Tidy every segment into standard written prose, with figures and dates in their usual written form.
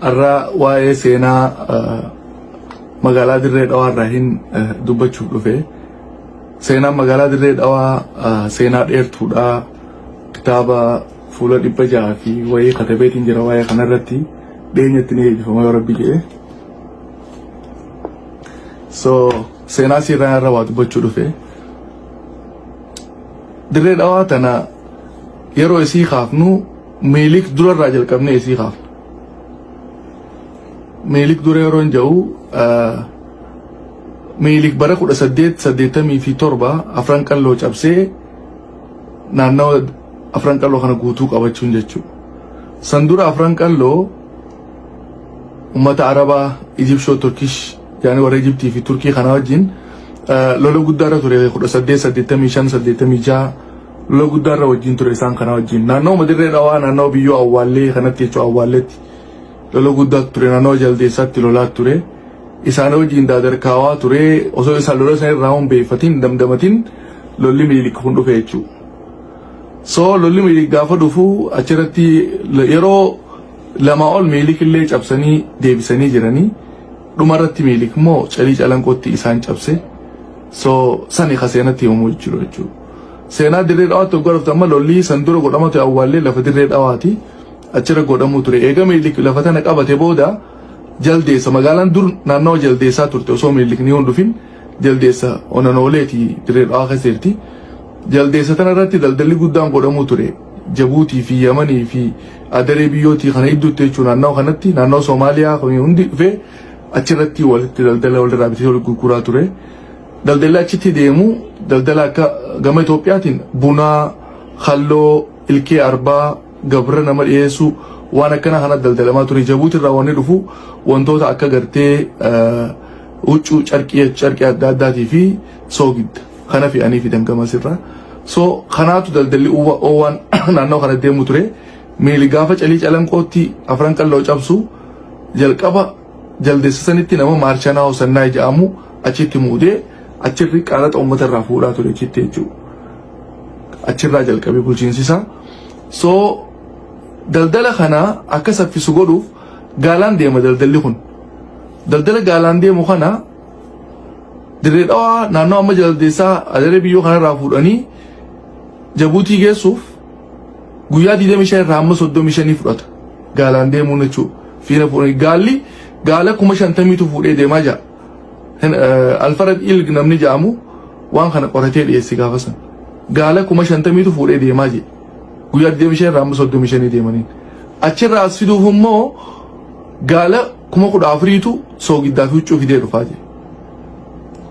Har'a waa'ee seenaa magaalaa Dirree Dhawaa irraa hin dubbachuuf dhufe. Seenaan magaalaa Dirree Dhawaa seenaa dheertuudha. Kitaaba fuula 600 fi wayii katabeetiin jira waa'ee kanarratti dhiyeenyatti ni eebbifama yoo rabbi jedhe. So seenaa sirraa irra waa dubbachuu dhufe. Dirree Dhawaa tana yeroo isii kaafnu Minilik durarraa jalqabnee isii kaafna. Minilik dura yeroo hin jedhu Minilik bara 1887 Afran Qalloo cabsee naannawa Afran Qalloo kana guutuu qabachuun jechuudha. San dura Afran Qalloo ummata Arabaa, Ijibshoo, Turkish yaani warra Ijibtii fi Turkii kana wajjin lola guddaa irra ture 1885 86 lola guddaa irra wajjin ture isaan kana wajjin. Naannawuma Dirree Dhawaa naannawa biyyoo Awwaallee kanatti jechuudha Awwaalleetti lola guddaa ture naannawa Jaldeessaatti lolaa ture. Isaan wajjin daadarkaawaa ture osoo isaan lola sana irraa hin beeffatin damdamatin lolli Minilik kun dhufe jechuudha. So lolli Minilik gaafa dhufu achirratti yeroo lama ol Minilik illee cabsanii deebisanii jiranii dhumarratti Minilik immoo Calii Calanqootti isaan cabse. So sani ka seenatti himamuu jiru jechuudha. Seenaa Dirree Dhawaatti hoggaa dhufte amma lolli san dura godhama ture awwaallee lafa Dirree Dhawaati achirra godhamuu ture. Eega Minilik lafa tana qabate booda Jaldeessa magaalaan dur naannawa Jaldeessaa turte osoo Minilik ni hin dhufin Jaldeessa onanooleeti Dirree Dhawaa keessa jirti. Jaldeessa tana irratti daldalli guddaan godhamuu ture. Jabuutii fi Yamanii fi Adaree biyyootii kana idduutti jechuun naannawa kanatti naannawa Soomaaliyaa kun hundi dhufee achirratti walitti daldala walirraa bitee wal gurguraa ture. Daldalli achitti deemu daldala akka gama Itoophiyaatiin bunaa, halloo, ilkee arbaa, gabra nama dhiyeessuu waan akkana kana daldalamaa ture. Jabuuti irraa wanni dhufu wantoota akka gartee huccuu carqii carqii adda addaatii fi soogidda kana fe'anii fidan gamasirraa. So kanaatu daldalli oowwaan naannoo kana deemu ture. Miili gaafa Calii Calanqootti Afran Qalloo cabsu jalqaba Jaldeessa sanitti nama Maarshanaa Hosannaay jedhamu achitti muudee achirri qaraxa uummata irraa fuudhaa ture achitti jechuudha. Achirraa jalqabee bulchiinsi isaa. So daldala kana akka saffisu godhuuf gaalaan deema daldalli kun. Daldala gaalaan deemu kana Dirree Dhawaa naannoo amma Jaldeessaa Adaree biyyoo kanarraa fuudhanii Jabuutii geessuuf guyyaa 25 irraa hamma 35 fudhata. Gaalaan deemuun jechuudha. Fiina fuudhanii gaalli gaala 50,000tu fuudhee deemaa jira. Alfarad Ilg namni jedhamu waan kana qoratee dhiyeesse gaafa san. Gaala 50,000tu fuudhee deemaa jira. Guyyaa 25 irraa hamma 35 deemaniin. Achirraa as fiduuf immoo gaala 14,000tu soogiddaa fi huccuu fidee dhufaa jira.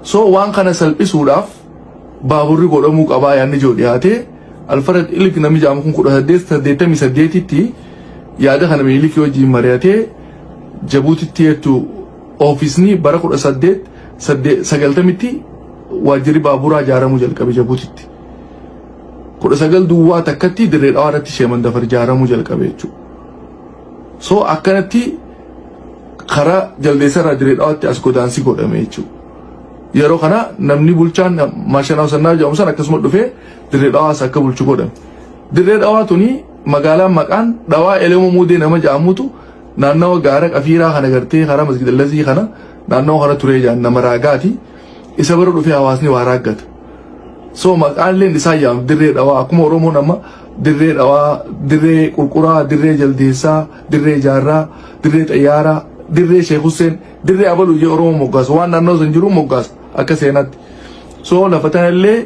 So waan kana salphisuudhaaf baaburri godhamuu qabaa yaadni jiru dhiyaatee Alfarad Ilg namni jedhamu kun 1888tti yaada kana Minilikii wajjin mari'atee Jabuutitti jettu oofisni bara 1890tti waajjirri baaburaa ijaaramuu jalqabe Jabuutitti. 1901tti Dirree Dhawaa irratti Sheemandafar ijaaramuu jalqabe jechuudha. So akkanatti karaa Jaldeessa irraa Dirree Dhawaatti as godaansi godhame jechuudha. Yeroo kana namni bulchaan Maashanaa Sannaa jedhamu san akkasuma dhufee Dirree Dhawaas akka bulchu godhame. Dirree Dhawaa tuni magaalaan maqaan Dhawaa Elemoo Muudee nama jedhamutu naannawa gaara Qafiiraa kana gartee karaa Masgida Lazii kana naannawa kana turee jedhan nama raagaati. Isa bira dhufee hawaasni waa raaggata. So maqaan illee isaa jedhamu Dirree Dhawaa akkuma Oromoon amma Dirree Dhawaa, Dirree Qurquraa, Dirree Jaldeessaa, Dirree Jaarraa, Dirree Xayyaaraa, Dirree Sheekh Husseen Dirree abaluu jee Oromoo moggaasa. Waan naannoo san jiru moggaasa akka seenaatti. So lafa tanallee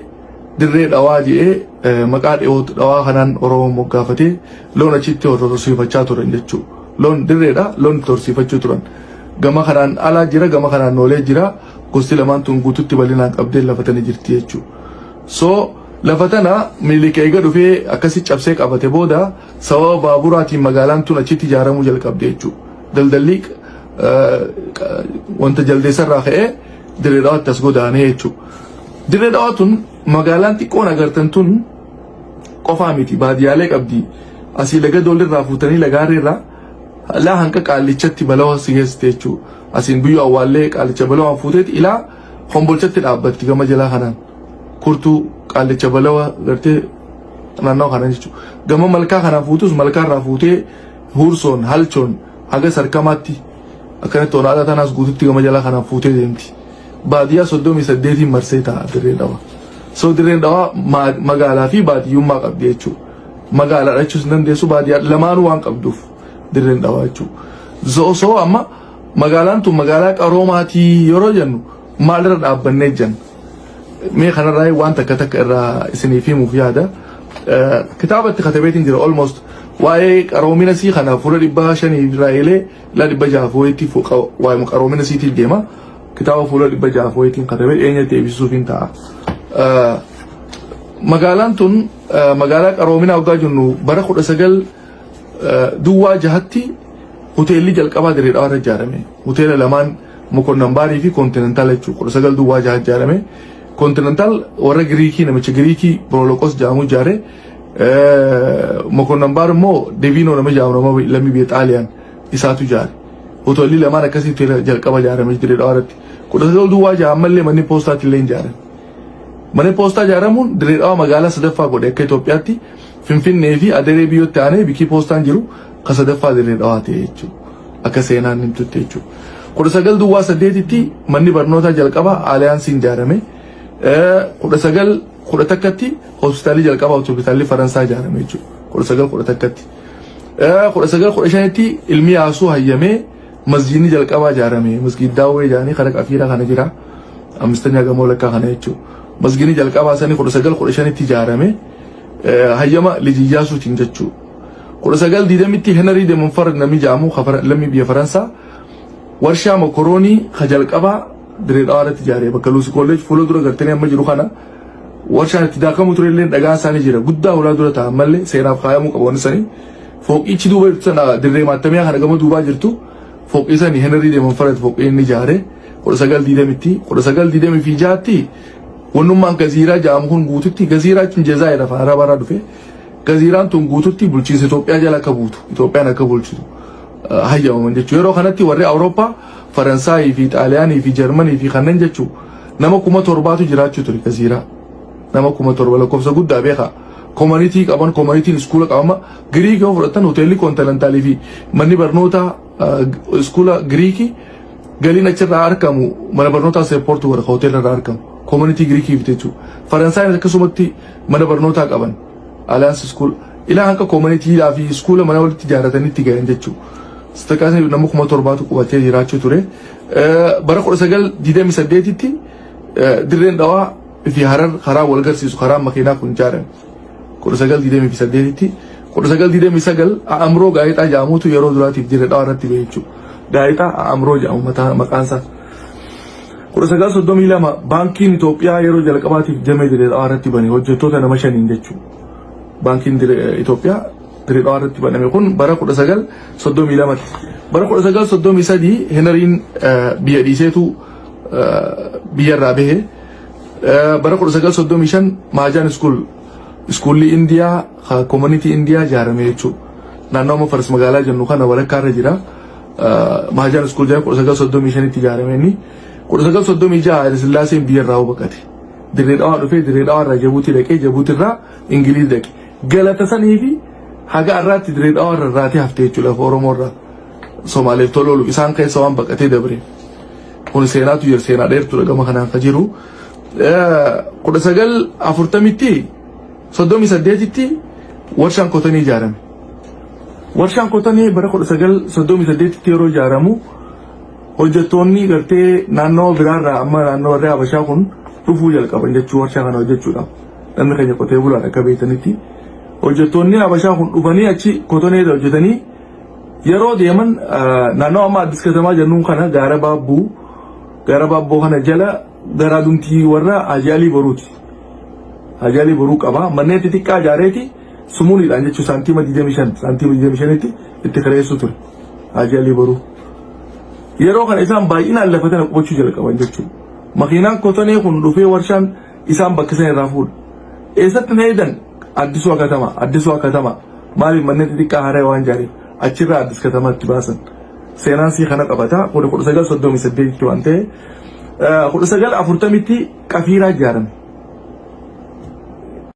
Dirree Dhawaa jedhee maqaa dhiyootu dhawaa kanaan Oromoo moggaafatee loon achitti horsiifachaa turan jechuudha. Loon dirreedha loon itti horsiifachuu turan. Gama kanaan alaa jira gama kanaan noolee jira gosti lamaan tun guututti bal'inaan qabdee lafa tana jirti jechuudha. So lafa tana Minilik eega dhufee akkasi cabsee qabate booda sababa baaburaatiin magaalaan tun achitti ijaaramuu jalqabde jechuudha. Daldalli wanta Jaldeessa irraa ka'ee Dirree Dhawaatti as godaanee jechuudha. Dirree Dhawaa tun magaalaan xiqqoon agartan tun qofaa miti baadiyyaalee qabdi. Asii laga doolirraa fuutanii lagaarreerraa laa hanqa qaallichatti balawa si geessite jechuudha. Asiin biyyoo awwaallee qaallicha balawaan fuuteeti ilaa Kombolchatti dhaabbatti gama jalaa kanaan. Kurtuu qaallicha balawa gartee naannawa kanaan jechuudha. Gama malkaa kanaan fuutus malkaarraa fuutee Huursoon, Halchoon, haga Sarkamaatti akkanatti onaadaa tanaas guututti gama jalaa kanaan fuutee deemti. Baadiyyaa 38n marsee ta'a Dirreen Dhawaa. So Dirreen Dhawaa magaalaa fi baadiyyummaa qabdi jechuudha. Magaalaa jechuus hin dandeessu, baadiyyaa lamaanuu waan qabduuf Dirreen Dhawaa jechuudha. So amma magaalaan tun magaalaa qaroomaatii yeroo jennu maalirra dhaabbannee jenna? Mee kanarraa waan takka takka irraa isiniif himuuf yaada. Kitaaba itti katabeetiin jira, almost waa'ee qaroomina sii kana fuula 500 irraa eelee la 600 wayiitti waa'ee qaroomina siitiin deema. Kitaaba fuula 600 wayiitiin katabee dhiyeenyatti eebbisuuf hin ta'a. Magaalaan tun magaalaa qaroominaa waggaa jennu bara 1906tti hoteelli jalqabaa Dirree Dhawaa irra ijaarame. Hoteela lamaan, Mokonnan Baarii fi Kontinentaal jechuudha. 1906 ijaarame. Kontinentaal warra Giriikii, namicha Giriikii Boroloqos jedhamu ijaare. Mokonnan Baar immoo Deviinoo nama jedhamu, nama lammii biyya Xaaliyaan isaatu ijaare. Hoteelli lamaan akkasii hoteela jalqaba ijaarame Dirree Dhawaa irratti. 1906 ammallee manni poostaatti illee ijaarame. Manni poostaa ijaaramuun Dirree Dhawaa magaalaa sadaffaa godhe akka Itoophiyaatti. Finfinnee fi Adaree biyyootti aanee bikii poostaan jiru ka sadaffaa Dirree Dhawaa ta'e jechuudha. Akka seenaan himtutti jechuudha. 1908tti manni barnootaa jalqabaa Aaliyaansiin ijaarame. 1911tti hospitaalli jalqabaa, hospitaalli Faransaa ijaarame jechuudha. 1911tti. 1915tti ilmi Yaasuu hayyamee masjiidni jalqabaa ijaarame. Masjiid Daawwee jedhanii karaa Qafiiraa kana jira. Ammistanyaa gamoo lakkaa kana jechuudha. Masjiidni jalqabaa sanii 1915tti ijaarame. Hayyama Liji Iyyaasuutiin jechuudha. 1920tti Henry de Montfort namni jedhamu lammii biyya Faransaa warshaa mokoroonii ka jalqabaa Dirree Dhawaa irratti ijaare, bakka Luusi Kolleej fuula dura gartanii amma jiru kana. Warshaan itti daakamu ture illee dhagaan isaanii jira, guddaa hulaa dura ta'a, ammallee seenaaf kaayamuu qaba wanni sanii. Fooqichi duuba jirtu sana, dirree maattamiyaa kana gama duubaa jirtu, fooqii sanii Henry de Montfort fooqii inni ijaare 1920tti. 1926tti wannummaan Gaziiraa jedhamu kun guututti, Gaziiraa jechuun Jazaayir afaan Arabaarraa dhufe, Gaziiraan tun guututti bulchiinsa Itoophiyaa jala akka buutu, Itoophiyaan akka bulchitu hayyamaman jechuudha. Yeroo kanatti warri Awurooppaa, Faransaayii fi Xaaliyaanii fi Jarmanii fi kanneen jechuudha, nama 7,000tu jiraachuu ture Gaziiraa. Nama 7,000, lakkoofsa guddaa beekaa. Community qaban, communityn iskuula qabama. Giriikii yoo fudhatan, hoteelli Kontinentaalii fi manni barnootaa iskuula Giriikii galiin achirraa argamu mana barnootaa support godha, hoteela irraa argamu. Community Giriikii jechuudha. Faransaayin akkasumatti mana barnootaa qaban. Alliance School. Ilaa hanqa communitydhaa fi iskuula mana walitti ijaarratanii itti gahan jechuudha. Sadarkaa nama 7,000tu qubatee jiraachuu ture. Bara 1928tti Dirreen Dhawaa fi Harar karaa wal garsiisu, karaa makiinaa kun ijaarame. 1928tti. 1929 Amroo gaazexaa jedhamutu yeroo duraatiif Dirree Dhawaa irratti bahe jechuudha. Gaazexaa Amroo jedhamu maqaan isaa. 1932 baankiin Itoophiyaa yeroo jalqabaatiif damee Dirree Dhawaa irratti bane, hojjettoota nama shaniin jechuudha. Baankiin Itoophiyaa Dirree Dhawaa irratti baname kun bara 1932tti. Bara 1933 Heneriin biyya dhiiseetu biyyarraa bahe. Bara 1935 Maajaan School, iskuulli Indiyaa, community Indiyaa ijaarame jechuudha. Naannoo amma Faras Magaalaa jennu kana walakkaa irra jira. Maajaan School jedhama, 1935tti ijaarame inni. 1936 Haile Sillaaseen biyyarraa baqate. Dirree Dhawaa dhufee, Dirree Dhawaa irraa Jabuutii dhaqee, Jabuutii irraa Ingiliiz dhaqe. Galata sanii fi haga har'aatti Dirree Dhawaa irra irraatee haftee jechuudha, lafa Oromoo irraa. Somaaleef toloolu isaan keessa waan baqatee dabre. Kun seenaatu jira, seenaa dheertuudha gama kanaan ka jiru. 1940tti, 38tti warshaan kotanii ijaarame. Warshaan kotanii bara 1938tti yeroo ijaaramu hojjettoonni gartee naannoo biraarraa, amma naannoo warri Habashaa kun dhufuu jalqaban jechuu warshaa kana hojjechuudhaaf. Namni keenya qotee bulaan akka beektanitti. Hojjettoonni Habashaa kun dhufanii achi kotonee hojjetanii yeroo deeman, naannoo amma Addis Katamaa jennuun kana, gaara Baabbuu, gaara Baabboo kana jala garaa dumtii warra Hajaalii Boruuti. Hajaalii Boruu qaba. Manneen xixiqqaa ijaareeti sumuuniidhaan jechuun saantiima 25, saantiima 25tti itti kireessuu ture. Hajaalii Boruu. Yeroo kana isaan baay'inaan lafa tana qubachuu jalqaban jechuudha. Makiinaan kotonee kun dhufee warshaan isaan bakka san irraa fuudha. Eessatti na eedan? Addisuu Katama, Addisuu Katama. Maaliif? Manneen xixiqqaa haaraa waan ijaareef achirraa Addis Katamaatti baasan. Seenaan sii kana qabata. 1938tti waan ta'e. 1940tti Qafiiraa ijaarame.